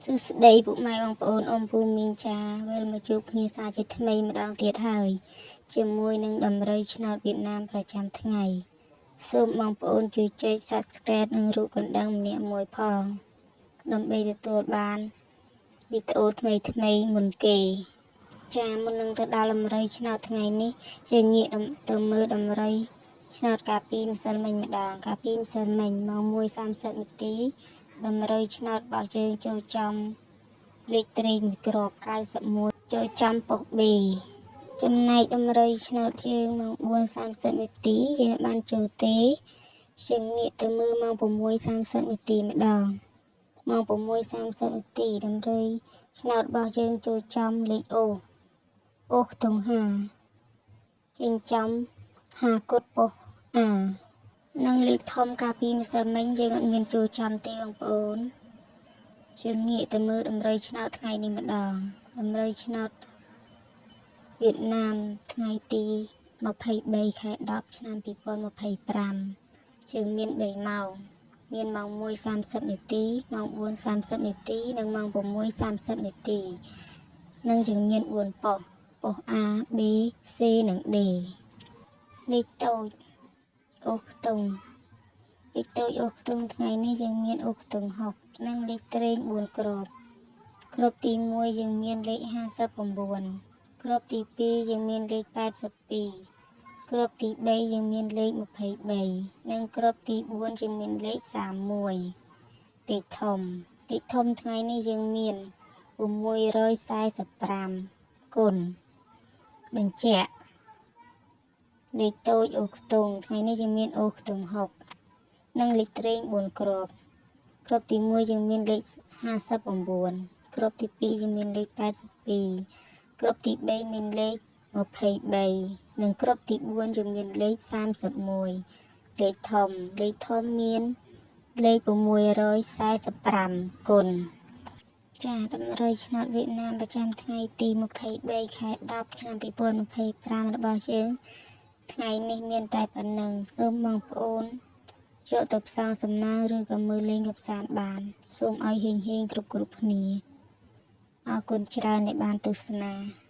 សួស្តីពុកម៉ែបងប្អូនអ៊ំពូមីងចាវិលមកជួបគ្នាសាជាថ្មីម្ដងទៀតហើយជាមួយនឹងដំរីឆ្នោតវៀតណាមប្រចាំថ្ងៃសូមបងប្អូនជួយចុច Subscribe និងរូបកណ្ដឹងម្នាក់មួយផងដើម្បីទទួលបានវីដេអូថ្មីថ្មីមុនគេចាមុននឹងទៅដល់ដំរីឆ្នោតថ្ងៃនេះយើងងាកទៅមើលដំរីឆ្នោតកាលពីម្សិលមិញម្ដងកាលពីម្សិលមិញម៉ោង1:30នាទីដំរីឆ្នោតរបស់យើងចូលចំលេខត្រីមួយគ្រាប់91ចូលចំប៉ុស្តិ៍ B ចំណែកដំរីឆ្នោតយើងម៉ោង4:30នាទីយើងបានចូលទេយើងងាកទៅមើលម៉ោង6:30នាទីម្ដងម៉ោង6:30នាទីដំរីឆ្នោតរបស់យើងចូលចំលេខអូអូខ្ទង់5ចេញចំ5គុតប៉ុស្តិ៍ A និងលេខធំកាលពីម្សិលមិញយើងអត់មានចូលចំទេបងប្អូនយើងងាកទៅមើលដំរីឆ្នោតថ្ងៃនេះម្ដងដំរីឆ្នោតវៀតណាមថ្ងៃទី23ខែ10ឆ្នាំ2025យើងមាន3ម៉ោងមានម៉ោង1:30នាទីម៉ោង4:30នាទីនិងម៉ោង6:30នាទីនិងយើងមាន4ប៉ុស្តិ៍ប៉ុស្តិ៍ A B C និង D លេខតូចអូខ្ទង់លេខតូចអូខ្ទង់ថ្ងៃនេះយើងមានអូខ្ទង់6និងលេខត្រេង4គ្រាប់គ្រាប់ទី1យើងមានលេខ59គ្រាប់ទី2យើងមានលេខ82គ្រាប់ទី3យើងមានលេខ23និងគ្រាប់ទី4យើងមានលេខ31លេខធំលេខធំថ្ងៃនេះយើងមាន645គុណបញ្ជាក់លេខតូចអូខ្ទង់ថ្ងៃនេះយើងមានអូខ្ទង់6និងលេខត្រេង4គ្រាប់គ្រាប់ទី1យើងមានលេខ59គ្រាប់ទី2យើងមានលេខ82គ្រាប់ទី3មានលេខ23និងគ្រាប់ទី4យើងមានលេខ31លេខធំលេខធំមានលេខ645គុណចាដំរីឆ្នោតវៀតណាមប្រចាំថ្ងៃទី23ខែ10ឆ្នាំ2025របស់យើងថ្ងៃនេះមានតែប៉ុណ្ណឹងសូមបងប្អូនយកទៅផ្សងសំណាងឬក៏មើលលេងកម្សាន្តបានសូមឲ្យហេងហេងគ្រប់គ្រប់គ្នាអរគុណច្រើនដែលបានទស្សនា។